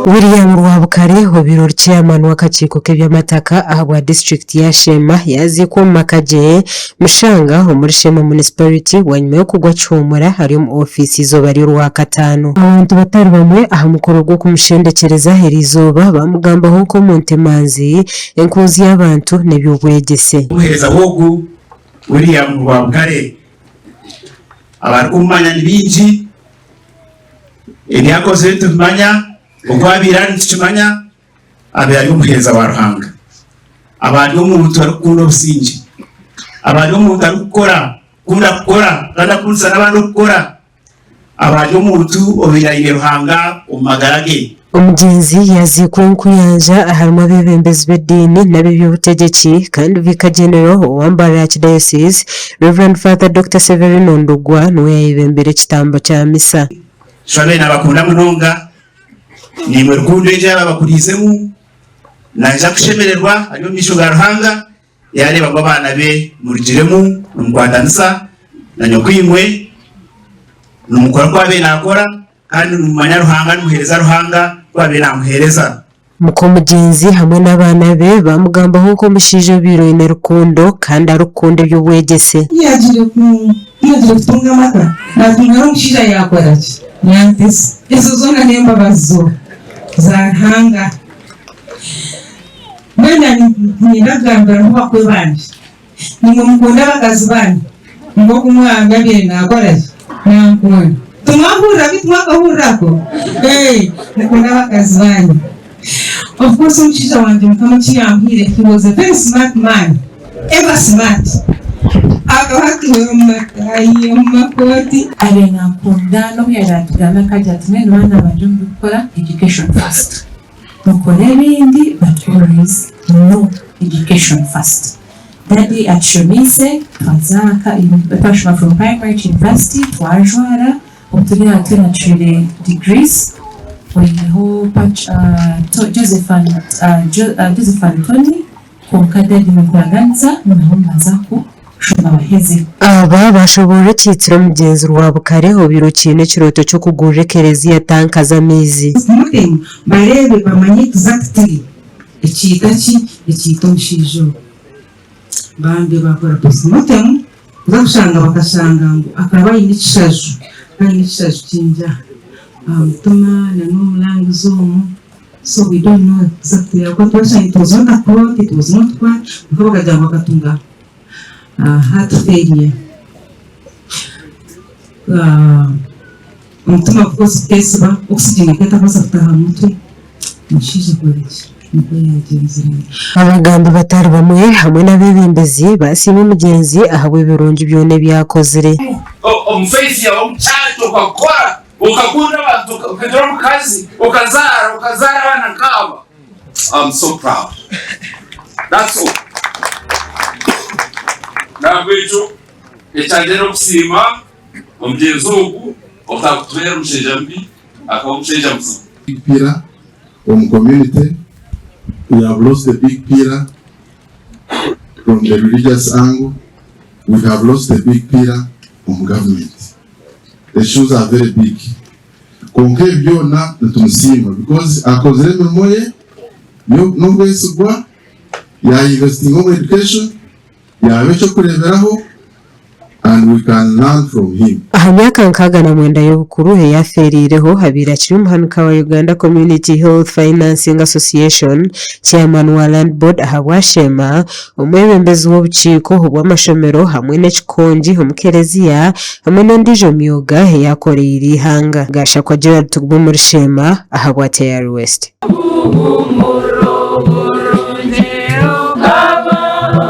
William Rwabukare obaire ori chairman w'akakiiko k'eby'amataka ahabwa disiturikiti ya Sheema yaaziikwa omu maka gye Mushanga omuri Sheema Municipality bwanyima y'okugwa kihumura ari omu ofiisi eizooba ry'orwakataano. Abantu batari bamwe aha mukoro gw'okumushendekyereza eriizooba baamugambaho nk'omuntu emanzi, enkunzi y'abantu n'eby'obwegyese. Omuheereza w'ogu William Rwabukare abarikumumanya ni baingi, ebi akozire nitubimanya, oku abaire ari nitukimanya, abaire ari omuheereza wa Ruhanga, aba ari omuntu arikukunda obusingye, aba ari omuntu arikukora, kukunda kukora kandi akundisa n'abandi okukora, aba ari omuntu obaire aine Ruhanga omu magara ge. Omugyenzi yaaziikwa enkuyanja aharimu abeebembezi b'ediini n'ab'eby'obutegyeki kandi Vicar General owa Mbarara Archdiocese, Rev. Father Dokita Severino Ndugwa niwe yaayebembeire ekitambo kya misa. Shwa nabakunda munonga, naimwe rukundo egyo yaaba abakuriizemu, naija kushemererwa ari omu maisho ga Ruhanga yaareeba ngu abaana be murugiremu nimukwatanisa na nyokwiimwe, nimukora oku abaire naakora kandi nimumanya Ruhanga, nimuheereza Ruhanga oku abaire naamuheereza. Mukomugyenzi hamwe n'abaana be baamugambaho nk'omushaija obaire oine rukundo kandi arikukunda eby'obwegyese. Ku yaagiire kutunga amaka, naatunga n'omushaija yaakora ki? Yantesa. Ezo zoona n'embabazi z'oha? Za Ruhanga. Mbwenu naanye niinyenda kugambira ngu bakwe bangye, Naimwe mukunde abakazi baanyu nk'oku mwangabiire naakora ki? Nankunda. Timwahurira beitu mwakahurira ako? Ee, mukunde abakazi baanyu. Of course omushaija wangye Mukama eki yaamuhaire he was a very smart man, ever smart. Akaba atuura omu mataayi, omu makooti. Abaire nankunda n'obu yaabaire atugamba akagira ati mbwenu baana bangye omu by'okukora education first. Mukore ebindi but always know education first. Daddy atushomiise twaza aka twashoma from primary to university twajwara obu turi aha twena tushweire degrees oihireho Joseph and Tony kwonka daddy nikuraganisa ngu nabo nibaza kushoma baheze. Aba baashoboorora ekiitsire omugyenzi Rwabukare obaire okiine ekirooto ky'okugurira ekereziya tanka z'amaizi. Postmortem bareebe bamanye exactly ekiita ki ekiita omushaija ogu. Bambi baakora postmortem kuza kushanga bakashanga ngu akaba aine ekishaju, akaba aine ekishaju kingi aha aha mutima na n'omu lungs omu so we don't know exactly ahabw'okuba twashanga it was not a clot, it was not what kwonka bakagira ngu akatunga heart failure. Omutima of course gukeesiba, oxygen ekaba etakubaasa kutaaha mu mutwe, omushaija akora ki? Nikwo yaagyenzire. Abagambi batari bamwe hamwe n'abeebembezi baasiima omugyenzi ahabw'ebirungi byona ebi akozire. Omu faith yawe omu church okakora okakunda abantu okagira omukazi okazaara okazaara abaana nkaaba I'm so proud that's all nahabwekyo ekyangye n'okusiima Omugyenzi ogu otakutubeera omushaija mubi akaba omushaija muzima. Big pillar omu community, we have lost a big pillar from the religious angle, we have lost a big pillar omu government. The shoes are very big. Kwonka ebi byona nitumusiima because akozire emirimo ye n'obwesigwa, ya investinga omu education, yaaba eky'okureeberaho and we can learn from him. Aha myaka 69 y'obukuru ei afeereireho, abaire akiri omuhanika wa Uganda Community Health Financing Association, Chairman wa Land Board ahabwa Sheema, omwebembezi w'obukiiko obw'amashomero hamwe n'ekikongi omu kereziya hamwe n'endiijo myooga ei akoreire eihanga. Gashakwa Gerald Tugume omuri Sheema ahabwa TR West.